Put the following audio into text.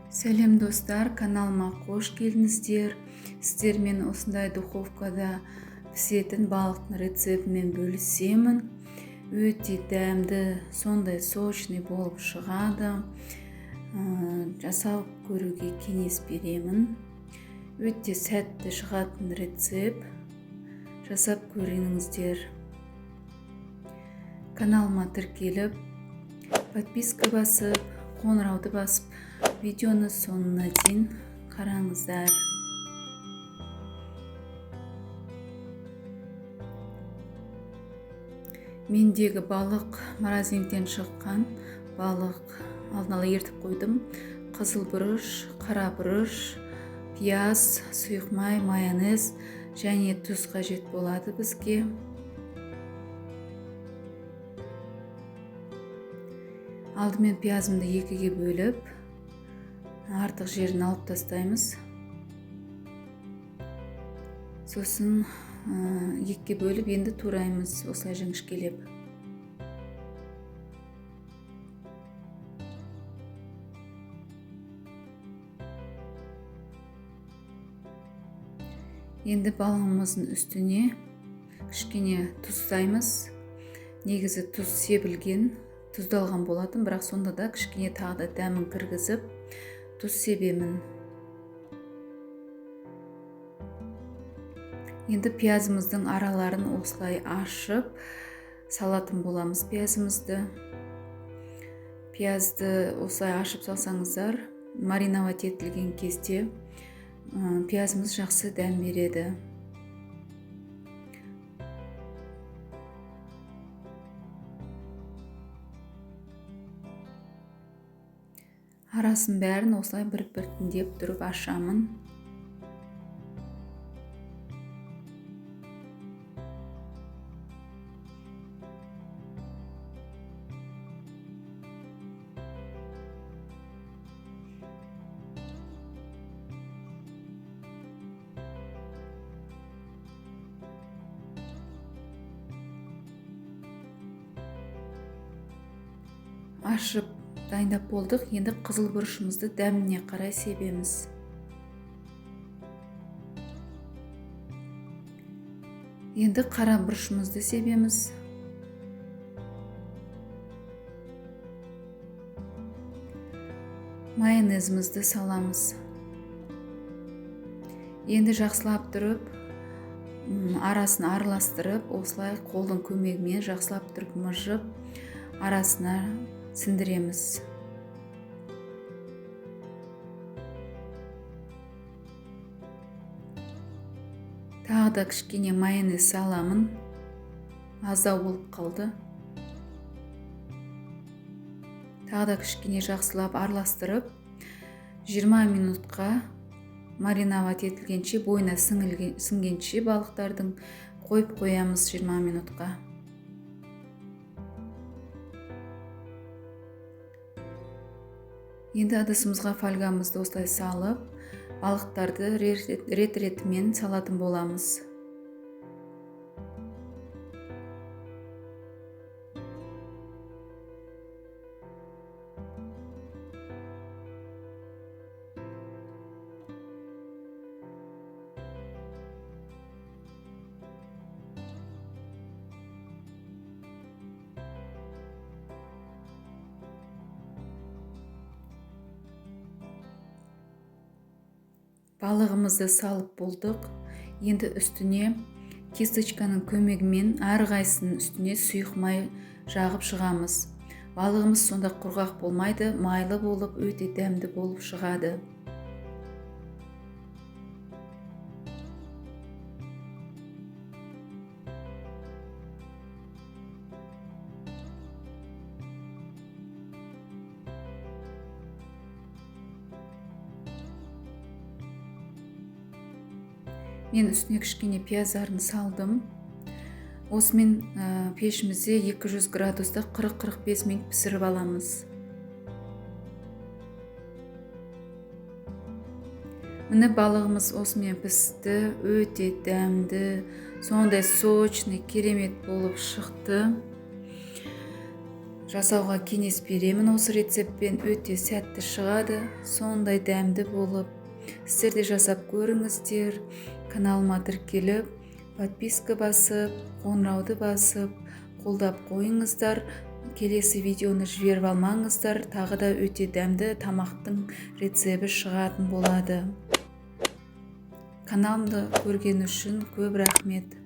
Сәлем достар, каналыма қош келдіңіздер. Сіздермен осындай духовкада пісетін балықтың рецептімен бөлісемін. Өте дәмді, сондай сочный болып шығады. Жасап көруге кеңес беремін. Өте сәтті шығатын рецепт. Жасап көріңіздер. Каналыма тіркеліп, подписка басып, қоңырауды басып, видеоны соңына дейін қараңыздар. Мендегі балық морозильниктен шыққан балық, алдын ала ертіп қойдым. Қызыл бұрыш, қара бұрыш, пияз, сұйық май, майонез және тұз қажет болады бізге. Алдымен пиязымды екіге бөліп, артық жерін алып тастаймыз. Сосын екіге бөліп, енді тураймыз осылай жіңішкелеп. Енді балығымыздың үстіне кішкене тұздаймыз. Негізі тұз себілген, тұздалған болатын, бірақ сонда да кішкене тағы да дәмін кіргізіп тұз себемін. Енді пиязымыздың араларын осылай ашып салатын боламыз пиязымызды. Пиязды осылай ашып салсаңыздар, мариновать етілген кезде пиязымыз жақсы дәм береді. Арасын бәрін осылай бір-біртіндеп тұрып ашамын. Ашып дайындап болдық. Енді қызыл бұрышымызды дәміне қарай себеміз. Енді қара бұрышымызды себеміз. Майонезімізді саламыз. Енді жақсылап тұрып, арасын араластырып, осылай қолдың көмегімен жақсылап тұрып мыжып, арасына сіндіреміз. Тағы да кішкене майонез саламын. Аздау болып қалды. Тағы да кішкене жақсылап араластырып, 20 минутқа мариновать етілгенше, бойына сіңгенше балықтардың қойып қоямыз 20 минутқа. Енді ыдысымызға фольгамызды осылай салып, балықтарды рет-ретімен салатын боламыз. Балығымызды салып болдық. Енді үстіне кисточканың көмегімен әрқайсысының үстіне сұйық май жағып шығамыз. Балығымыз сонда құрғақ болмайды, майлы болып, өте дәмді болып шығады. Мен үстіне кішкене пияздарын салдым. Осымен пешімізде 200 градуста 40-45 минут пісіріп аламыз. Міне балығымыз осымен пісті, өте дәмді, сондай сочный, керемет болып шықты. Жасауға кеңес беремін. Осы рецептпен өте сәтті шығады, сондай дәмді болып. Сіздер де жасап көріңіздер. Каналыма тіркеліп, подписка басып, қоңырауды басып, қолдап қойыңыздар. Келесі видеоны жіберіп алмаңыздар, тағы да өте дәмді тамақтың рецепті шығатын болады. Каналымды көрген үшін көп рахмет.